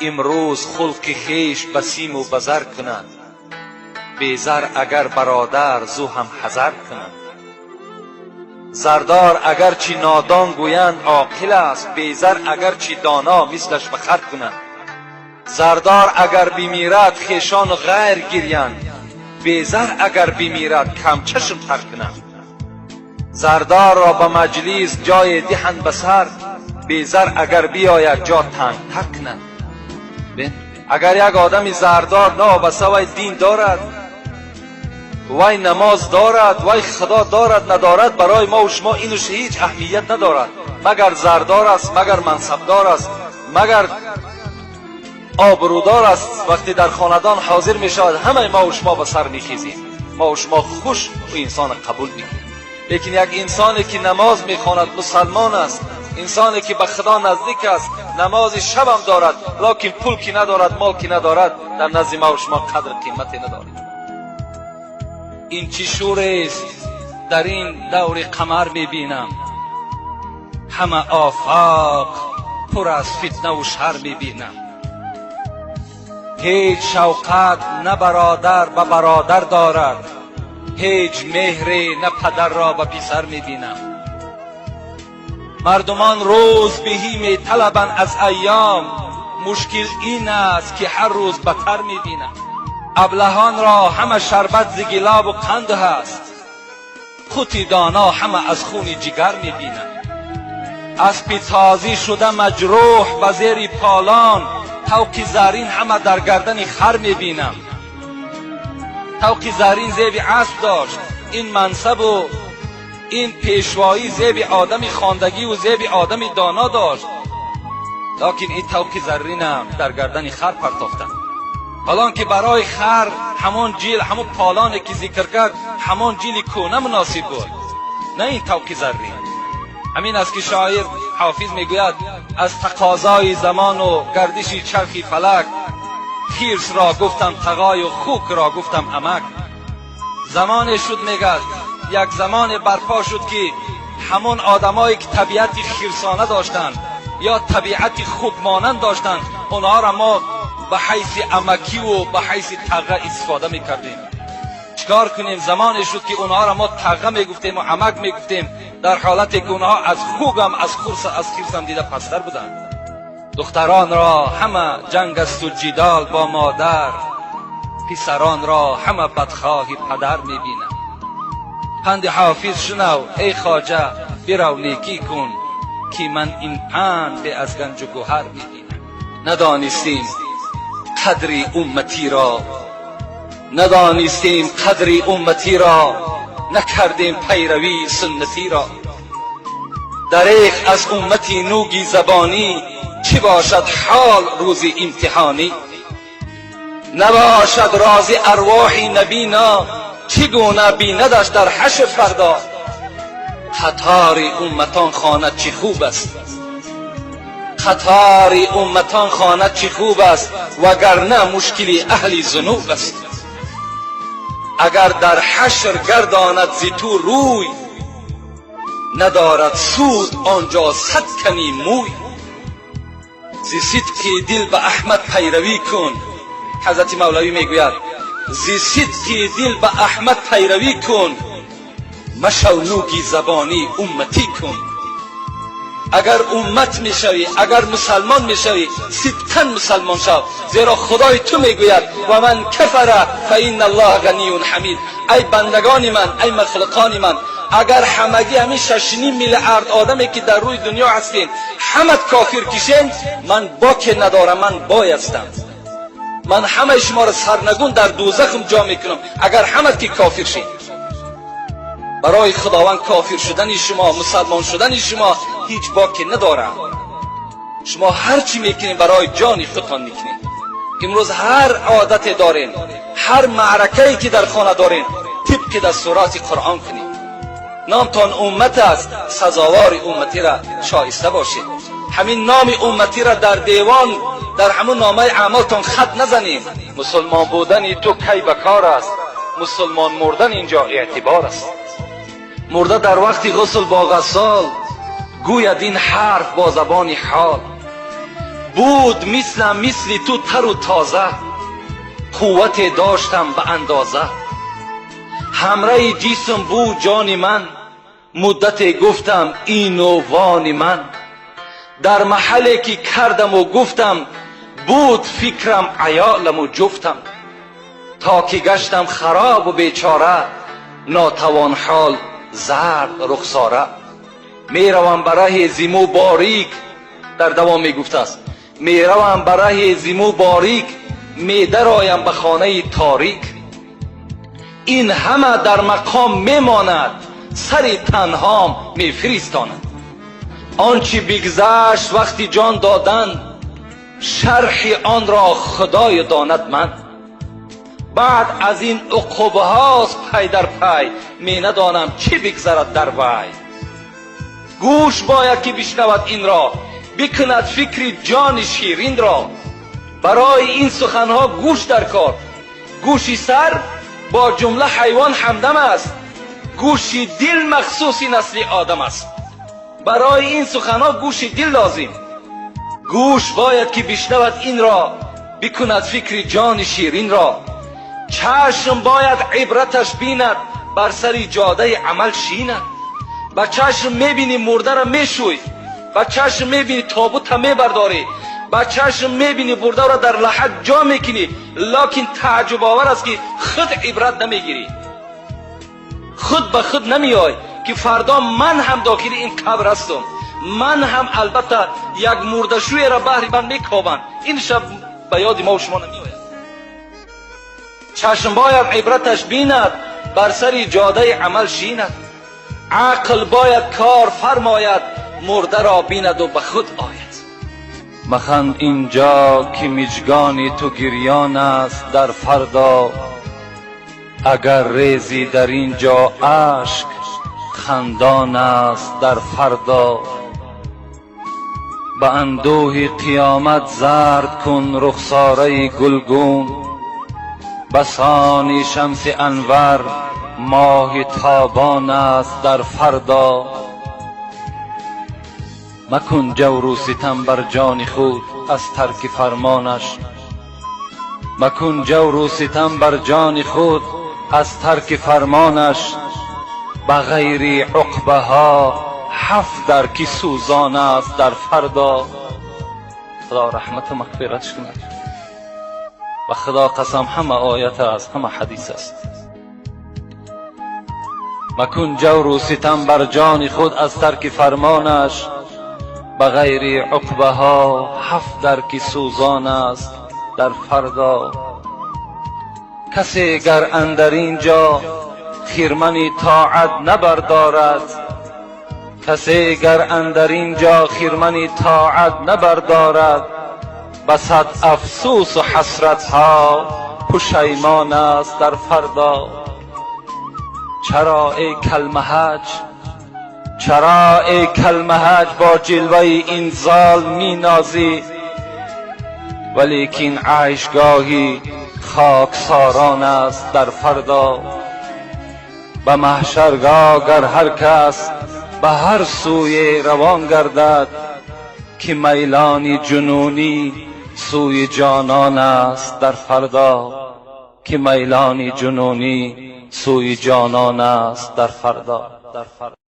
Имрӯз хулқи хеш ба симу ба зар кунад, безар агар бародар зӯ ҳам ҳазар кунад. Зардор агарчи нодон гӯянд, оқил аст, безар агарчи доно, мислаш ба хар кунад. Зардор агар бимирад, хешону ғайр гирянд, безар агар бимирад, камчашм тар кунанд. Зардорро ба маҷлис ҷое диҳанд ба сар, безар агар биёяд, ҷо тангтар кунанд. Агар як одами зардор новобаста вай дин дорад, вай намоз дорад, вай Худо дорад, надорад, барои мову шумо инуш ҳеҷ аҳамият надорад. Магар зардор аст, магар мансабдор аст, магар обрӯдор аст, вақте дар хонадон ҳозир мешавад, ҳамаи мову шумо ба сар мехезем, мову шумо хуш ӯ инсона қабул мекунем. Лекин як инсоне ки намоз мехонад, мусалмон аст, инсоне ки ба Худо наздик аст, намози шабам дорад, лекин пул ки надорад, мол ки надорад, дар назди мову шумо қадр қимате надорад. Ин чӣ шӯрест дар ин даври қамар мебинам? Ҳама офоқ пур аз фитнаву шар мебинам. Ҳеҷ шавқат на бародар ба бародар дорад, ҳеҷ меҳре на падарро ба писар мебинам. Мардумон рӯз беҳӣ металабанд аз айём, мушкил ин аст, ки ҳар рӯз батар мебинам. Аблаҳонро ҳама шарбат зи гилобу қанд ҳаст, қути доно ҳама аз хуни ҷигар мебинам. Аспи тозӣ шуда маҷрӯҳ ба зери полон, тавқи зарин ҳама дар гардани хар мебинам. Тавқи зарин зеби асп дошт, ин мансабу ин пешвоӣ зеби одами хондагиву зеби одами доно дошт, лекин ин тавқи заринам дар гардани хар партофтанд. Ҳолон ки барои хар ҳамон ҷил, ҳамон полоне ки зикр кард, ҳамон ҷили кӯна муносиб буд, на ин тавқи заррин. Ҳамин аст, ки шоир Ҳофиз мегӯяд: аз тақозои замону гардиши чархи фалак, хирсро гуфтам тағою хукро гуфтам амак. Замоне шуд, мегӯяд, як замоне барпо шуд, ки ҳамон одамое ки табиати хирсона доштанд ё табиати хукмонанд доштанд, онҳоро мо ба ҳайси амакиву ба ҳайси тағға истифода мекардем. Чикор кунем? Замоне шуд, ки онҳоро мо тағға мегуфтему амак мегуфтем, дар ҳолате ки онҳо аз хугам, аз хурса, аз хирсам дида пасттар буданд. Духтаронро ҳама ҷанг асту ҷидол бо модар, писаронро ҳама бадхоҳи падар мебинам. Панди Ҳофиз шунав, эй хоҷа, бирав, некӣ кун, ки ман ин панд бе аз ганҷу гӯҳар мебинам. Надонистем қадри умматиро, надонистем қадри умматиро, накардем пайравии суннатиро. Дареғ аз уммати нуги забонӣ, чӣ бошад ҳол рӯзи имтиҳонӣ? Набошад розӣ арвоҳи набино, чӣ гуна бинадаш дар ҳашр фардо? Қатори умматон хонад чӣ хуб аст, қатори умматон хонад чӣ хуб аст, вагарна мушкили аҳли зунуб аст. Агар дар ҳашр гардонад зи ту рӯй, надорад суд он ҷо сад кани мӯй. Зи сидқи дил ба Аҳмад пайравӣ кун. Ҳазрати Мавлавӣ мегӯяд: зи сидқи дил ба Аҳмад пайравӣ кун, машав нуги забонӣ, умматӣ кун. Агар уммат мешавӣ, агар мусалмон мешавӣ, сидқан мусалмон шав, зеро Худои ту мегӯяд: ومن كفر فإن الله غني حميد. Ай бандагони ман, ай махлуқони ман, агар ҳамагӣ ҳамин 6,5 миллиард одаме ки дар рӯи дунё ҳастем, ҳамат кофир кишен, ман боке надорам, ман бой ҳастам, ман ҳамаи шуморо сарнагун дар дӯзахам ҷо мекунам, агар ҳамат ки кофир шед. Барои Худованд кофир шудани шумо, мусалмон шудани шумо ҳеҷ боке надорам. Шумо ҳар чӣ мекунед, барои ҷони худтон мекунед. Имрӯз ҳар одате дорем, ҳар маъракае ки дар хона дорем, тибқи дастуроти Қуръон кунед. Номтон уммат аст, сазовори умматира шоиста бошед. Ҳамин номи умматира дар девон, дар ҳамун номаи аъмолтон хат назанед. Мусулмон будани ту кай ба кор аст? Мусулмон мурдан инҷо эътибор аст. Мурда дар вақти ғусл бо ғассол гӯяд ин ҳарф бо забони ҳол. Буд мислам мисли ту тару тоза, қуввате доштам ба андоза. Ҳамраи ҷисм буд ҷони ман, муддате гуфтам ину вони ман. Дар маҳалле ки кардаму гуфтам, буд фикрам аёламу ҷуфтам. То ки гаштам харобу бечора, нотавон ҳол, зард рухсора. Меравам ба раҳи зиму борик, дар давом мегуфтааст, меравам ба раҳи зиму борик, медароям ба хонаи торик. Ин ҳама дар мақом мемонад, сари танҳом мефиристонад. Он чи бигзашт вақти ҷон додан, шарҳи онро Худоё донад ман. Баъд аз ин уқубҳост пай дар пай, менадонам чӣ бигзарад дар вай. Гӯш бояд ки бишнавад инро, бикунад фикри ҷони ширинро. Барои ин суханҳо гӯш дар кор. Гӯши сар бо ҷумла ҳайвон ҳамдам аст, гӯши дил махсуси насли одам аст. Барои ин суханҳо гӯши дил лозим. Гӯш бояд ки бишнавад инро, бикунад фикри ҷони ширинро. Чашм бояд ибраташ бинад, бар сари ҷодаи амал шинад. Ба чашм мебинӣ мурдаро мешӯй, ба чашм мебинӣ тобута мебардорӣ, ба чашм мебинӣ мурдаро дар лаҳад ҷо мекунӣ, лекин тааҷҷубовар аст, ки худ ибрат намегирӣ, худ ба худ намеой, ки фардо ман ҳам дохили ин қабр ҳастам, ман ҳам албатта як мурдашӯеро баҳри ман мекобанд. Ин шаб ба ёди мо шумо намеояд. Чашм бояд ибраташ бинад, бар сари ҷодаи амал шинад. Ақл бояд кор фармояд, мурдаро бинаду ба худ ояд. Маханд инҷо, ки миҷгони ту гирён аст дар фардо. Агар резӣ дар ин ҷо ашк, хандон аст дар фардо. Ба андӯҳи қиёмат зард кун рухсораи гулгун, басони Шамси Анвар моҳи тобон аст дар фардо. Макун ҷавру ситам бар ҷони худ аз тарки фармонаш, макун ҷавру ситам бар ҷони худ аз тарки фармонаш. Ба ғайри уқбаҳо ҳафт дар ки сӯзон аст дар фардо. Худо раҳмату мағфиратш кунад. Ба Худо қасам, ҳама оят аст, ҳама ҳадис аст. Макун ҷавру ситам бар ҷони худ аз тарки фармонаш, ба ғайри уқбаҳо ҳафт дар ки сӯзон аст дар фардо. Касе гар андар ин ҷо хирмани тоат набардорад, касе гар андар ин ҷо хирмани тоат набардорад, ба сад афсӯсу ҳасратҳо пушаймон аст дар фардо. Чаро эй калмаҳаҷ, чаро эй калмаҳаҷ бо ҷилваи инзол минозӣ, валекин айшгоҳи хоксорон аст дар фардо. Ба маҳшаргоҳ гар ҳар кас ба ҳар сӯе равон гардад, ки майлони ҷунунӣ сӯи ҷонон аст дар фардо, ки майлони ҷунунӣ сӯи ҷонон аст дар фардо, дар фардо.